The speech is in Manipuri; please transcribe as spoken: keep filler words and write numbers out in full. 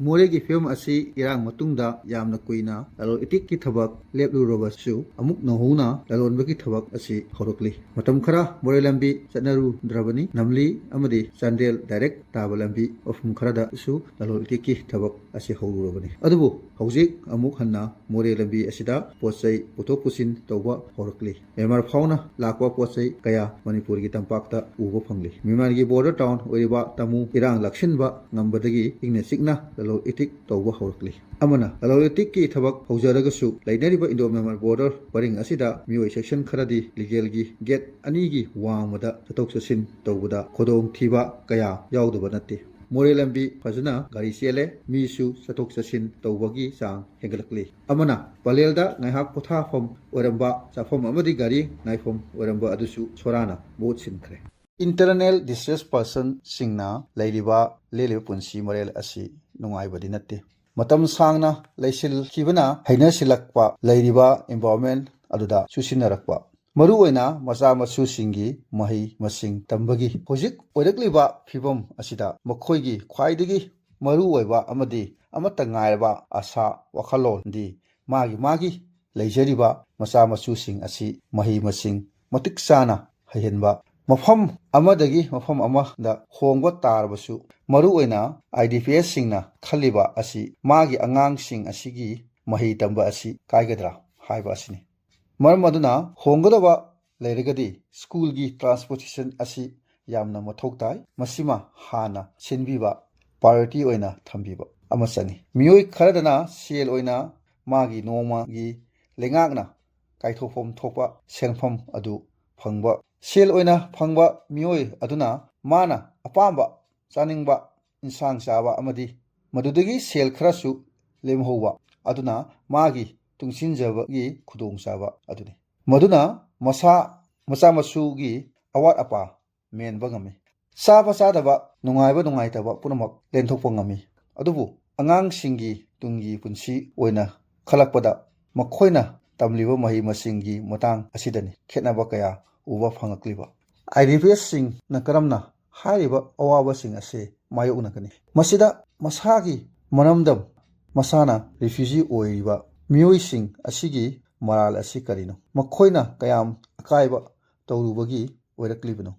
ꯃꯣꯔꯦꯒꯤ ꯐꯤꯕꯝ ꯑꯁꯤ ꯏꯔꯥꯡ ꯃꯇꯨꯡꯗ ꯌꯥꯝꯅ ꯀꯨꯏꯅ ꯂꯂꯣꯟ ꯏꯇꯤꯛꯀꯤ ꯊꯕꯛ ꯂꯦꯞꯂꯨꯔꯕꯁꯨ, ꯑꯃꯨꯛ ꯅꯧꯍꯧꯅ ꯂꯂꯣꯟꯕꯒꯤ ꯊꯕꯛ ꯑꯁꯤ ꯍꯧꯔꯛꯂꯤ꯫ ꯃꯇꯝ ꯈꯔ ꯃꯣꯔꯦ ꯂꯝꯕꯤ ꯆꯠꯅꯔꯨꯗ꯭ꯔꯕꯅꯤ꯫ ꯅꯝꯂꯤ ꯑꯃꯗꯤ ꯆꯥꯟꯗꯦꯜ ꯗꯥꯏꯔꯦꯛ ꯇꯥꯕ ꯂꯝꯕꯤ ꯃꯐꯝ ꯈꯔꯗꯁꯨ ꯂꯂꯣꯟ ꯏꯇꯤꯛꯀꯤ ꯊꯕꯛ ꯑꯁꯤ ꯍꯧꯔꯨꯔꯕꯅꯤ꯫ ꯑꯗꯨꯕꯨ ꯍꯧꯖꯤꯛ ꯑꯃꯨꯛ ꯍꯟꯅ ꯃꯣꯔꯦ ꯂꯝꯕꯤ ꯑꯁꯤꯗ ꯄꯣꯠ ꯆꯩ ꯄꯨꯊꯣꯛ ꯄꯨꯁꯤꯟ ꯇꯧꯕ ꯍꯧꯔꯛꯂꯤ꯫ ꯃ꯭ꯌꯥꯟꯃꯥꯔ ꯐꯥꯎꯅ ꯂꯥꯛꯄ ꯄꯣꯠ ꯆꯩ ꯀꯌꯥ ꯃꯅꯤꯄꯨꯔꯒꯤ ꯇꯝꯄꯥꯛꯇ ꯎꯕ ꯐꯪꯂꯤ꯫ ꯃ꯭ꯌꯥꯟꯃꯥꯔꯒꯤ ꯕꯣꯔꯗꯔ ꯇꯥꯎꯟ ꯑꯣꯏꯔꯤꯕ ꯇꯥꯃꯨ ꯏꯔꯥꯡ ꯂꯥꯛꯁꯤꯟꯕ ꯉꯝꯕꯗꯒꯤ ꯏꯪꯅ ꯆꯤꯛꯅ ꯂꯂꯣꯟ ꯏꯇꯤꯛ ꯇꯧꯕ ꯍꯧꯔꯛꯂꯤ꯫ ꯑꯃꯅ, ꯂꯂꯣꯟ ꯏꯇꯤꯛꯀꯤ ꯊꯕꯛ ꯍꯧꯖꯔꯒꯁꯨ, ꯂꯩꯅꯔꯤꯕ ꯏꯟꯗꯣ ꯃ꯭ꯌꯥꯟꯃꯥꯔ ꯕꯣꯔꯗꯔ ꯄꯔꯤꯡ ꯑꯁꯤꯗ ꯃꯤꯑꯣꯏ ꯁꯦꯛꯁꯟ ꯈꯔꯗꯤ ꯂꯤꯒꯦꯜꯒꯤ ꯒꯦꯠ ꯑꯅꯤꯒꯤ ꯋꯥꯡꯃꯗ ꯆꯠꯊꯣꯛ ꯆꯠꯁꯤꯟ ꯇꯧꯕꯗ ꯈꯨꯗꯣꯡꯊꯤꯕ ꯀꯌꯥ ꯌꯥꯎꯗꯕ ꯅꯠꯇꯦ꯫ ꯃꯣꯔꯦ ꯂꯝꯕꯤ ꯐꯖꯅ ꯒꯥꯔꯤ ꯆꯦꯜꯂꯦ, ꯃꯤꯁꯨ ꯆꯠꯊꯣꯛ ꯆꯠꯁꯤꯟ ꯇꯧꯕꯒꯤ ꯆꯥꯡ ꯍꯦꯟꯒꯠꯂꯛꯂꯤ꯫ ꯑꯃꯅ, ꯄꯂꯦꯜꯗ ꯉꯥꯏꯍꯥꯛ ꯄꯣꯊꯥꯐꯝ ꯑꯣꯏꯔꯝꯕ, ꯆꯥꯐꯝ ꯑꯃꯗꯤ ꯒꯥꯔꯤ ꯉꯥꯏꯐꯝ ꯑꯣꯏꯔꯝꯕ ꯑꯗꯨꯁꯨ ꯁꯣꯔꯥꯅ ꯃꯍꯨꯠ ꯁꯤꯟꯈ꯭ꯔꯦ꯫ ꯏꯟꯇꯔꯅꯦꯜ ꯗꯤꯁꯄ꯭ꯂꯦꯁ ꯄꯔꯁꯟꯁꯤꯡꯅ ꯂꯩꯔꯤꯕ, ꯂꯦꯜꯂꯤꯕ ꯄꯨꯟꯁꯤ ꯃꯔꯦꯜ ꯑꯁꯤ ꯅꯨꯡꯉꯥꯏꯕꯗꯤ ꯅꯠꯇꯦ꯫ ꯃꯇꯝ ꯁꯥꯡꯅ ꯂꯩꯁꯤꯜꯈꯤꯕꯅ ꯍꯩꯅꯁꯤꯜꯂꯛꯄ, ꯂꯩꯔꯤꯕ ꯏꯟꯚꯥꯏꯔꯣꯟꯃꯦꯟ ꯑꯗꯨꯗ ꯆꯨꯁꯤꯟꯅꯔꯛꯄ, ꯃꯔꯨꯑꯣꯏꯅ ꯃꯆꯥ ꯃꯁꯨꯁꯤꯡꯒꯤ ꯃꯍꯩ ꯃꯁꯤꯡ ꯇꯝꯕꯒꯤ ꯍꯧꯖꯤꯛ ꯑꯣꯏꯔꯛꯂꯤꯕ ꯐꯤꯕꯝ ꯑꯁꯤꯗ ꯃꯈꯣꯏꯒꯤ ꯈ꯭ꯋꯥꯏꯗꯒꯤ ꯃꯔꯨꯑꯣꯏꯕ ꯑꯃꯗꯤ ꯑꯃꯠꯇ ꯉꯥꯏꯔꯕ ꯑꯥꯁꯥ ꯋꯥꯈꯜꯂꯣꯟꯗꯤ ꯃꯥꯒꯤ ꯃꯥꯒꯤ ꯂꯩꯖꯔꯤꯕ ꯃꯆꯥ ꯃꯁꯨꯁꯤꯡ ꯑꯁꯤ ꯃꯍꯩ ꯃꯁꯤꯡ ꯃꯇꯤꯛ ꯆꯥꯅ ꯍꯩꯍꯟꯕ, ꯃꯐꯝ ꯑꯃꯗꯒꯤ ꯃꯐꯝ ꯑꯃꯗ ꯍꯣꯡꯕ ꯇꯥꯔꯕꯁꯨ, ꯃꯔꯨꯑꯣꯏꯅ ꯑꯥꯏ ꯗꯤ ꯄꯤ ꯑꯦꯁꯁꯤꯡꯅ ꯈꯜꯂꯤꯕ ꯑꯁꯤ ꯃꯥꯒꯤ ꯑꯉꯥꯡꯁꯤꯡ ꯑꯁꯤꯒꯤ ꯃꯍꯩ ꯇꯝꯕ ꯑꯁꯤ ꯀꯥꯏꯒꯗ꯭ꯔꯥ ꯍꯥꯏꯕ ꯑꯁꯤꯅꯤ꯫ ꯃꯔꯝ ꯑꯗꯨꯅ, ꯍꯣꯡꯒꯗꯕ ꯂꯩꯔꯒꯗꯤ ꯁ꯭ꯀꯨꯜꯒꯤ ꯇ꯭ꯔꯥꯟꯁꯄꯣꯔꯇꯦꯁꯟ ꯑꯁꯤ ꯌꯥꯝꯅ ꯃꯊꯧ ꯇꯥꯏ꯫ ꯃꯁꯤꯃ ꯍꯥꯟꯅ ꯁꯤꯟꯕꯤꯕ, ꯄ꯭ꯔꯥꯏꯌꯣꯔꯤꯇꯤ ꯑꯣꯏꯅ ꯊꯝꯕꯤꯕ ꯑꯃ ꯆꯪꯏ꯫ ꯃꯤꯑꯣꯏ ꯈꯔꯗꯅ ꯁꯦꯜ ꯑꯣꯏꯅ ꯃꯥꯒꯤ ꯅꯣꯡꯃꯒꯤ ꯂꯩꯉꯥꯛꯅ ꯀꯥꯏꯊꯣꯛꯐꯝ ꯊꯣꯛꯄ ꯁꯦꯟꯐꯝ ꯑꯗꯨ ꯐꯪꯕ, ꯁꯦꯜ ꯑꯣꯏꯅ ꯐꯪꯕ ꯃꯤꯑꯣꯏ ꯑꯗꯨꯅ ꯃꯥꯅ ꯑꯄꯥꯝꯕ ꯆꯥꯅꯤꯡꯕ ꯏꯟꯁꯥꯡ ꯆꯥꯕ ꯑꯃꯗꯤ ꯃꯗꯨꯗꯒꯤ ꯁꯦꯜ ꯈꯔꯁꯨ ꯂꯦꯝꯍꯧꯕ ꯑꯗꯨꯅ ꯃꯥꯒꯤ ꯇꯨꯡꯁꯤꯟꯖꯕꯒꯤ ꯈꯨꯗꯣꯡꯆꯥꯕ ꯑꯗꯨꯅꯤ꯫ ꯃꯗꯨꯅ ꯃꯁꯥ, ꯃꯆꯥ ꯃꯁꯨꯒꯤ ꯑꯋꯥꯠ ꯑꯄꯥ ꯃꯦꯟꯕ ꯉꯝꯃꯤ꯫ ꯆꯥꯕ ꯆꯥꯗꯕ, ꯅꯨꯡꯉꯥꯏꯕ ꯅꯨꯡꯉꯥꯏꯇꯕ ꯄꯨꯝꯅꯃꯛ ꯂꯦꯟꯊꯣꯛꯄ ꯉꯝꯃꯤ꯫ ꯑꯗꯨꯕꯨ ꯑꯉꯥꯡꯁꯤꯡꯒꯤ ꯇꯨꯡꯒꯤ ꯄꯨꯟꯁꯤ ꯑꯣꯏꯅ ꯈꯜꯂꯛꯄꯗ ꯃꯈꯣꯏꯅ ꯇꯝꯂꯤꯕ ꯃꯍꯩ ꯃꯁꯤꯡꯒꯤ ꯃꯇꯥꯡ ꯑꯁꯤꯗꯅꯤ ꯈꯦꯠꯅꯕ ꯀꯌꯥ ꯎꯕ ꯐꯪꯂꯛꯂꯤꯕ꯫ ꯑꯥꯏ ꯗꯤ ꯄꯤ ꯑꯦꯁꯁꯤꯡꯅ ꯀꯔꯝꯅ ꯍꯥꯏꯔꯤꯕ ꯑꯋꯥꯕꯁꯤꯡ ꯑꯁꯤ ꯃꯥꯌꯣꯛꯅꯒꯅꯤ? ꯃꯁꯤꯗ ꯃꯁꯥꯒꯤ ꯃꯔꯝꯗꯝ ꯃꯁꯥꯅ refugee ꯑꯣꯏꯔꯤꯕ ꯃꯤꯑꯣꯏꯁꯤꯡ ꯑꯁꯤꯒꯤ ꯃꯔꯥꯜ ꯑꯁꯤ ꯀꯔꯤꯅꯣ? ꯃꯈꯣꯏꯅ ꯀꯌꯥꯝ ꯑꯀꯥꯏꯕ ꯇꯧꯔꯨꯕꯒꯤ ꯑꯣꯏꯔꯛꯂꯤꯕꯅꯣ?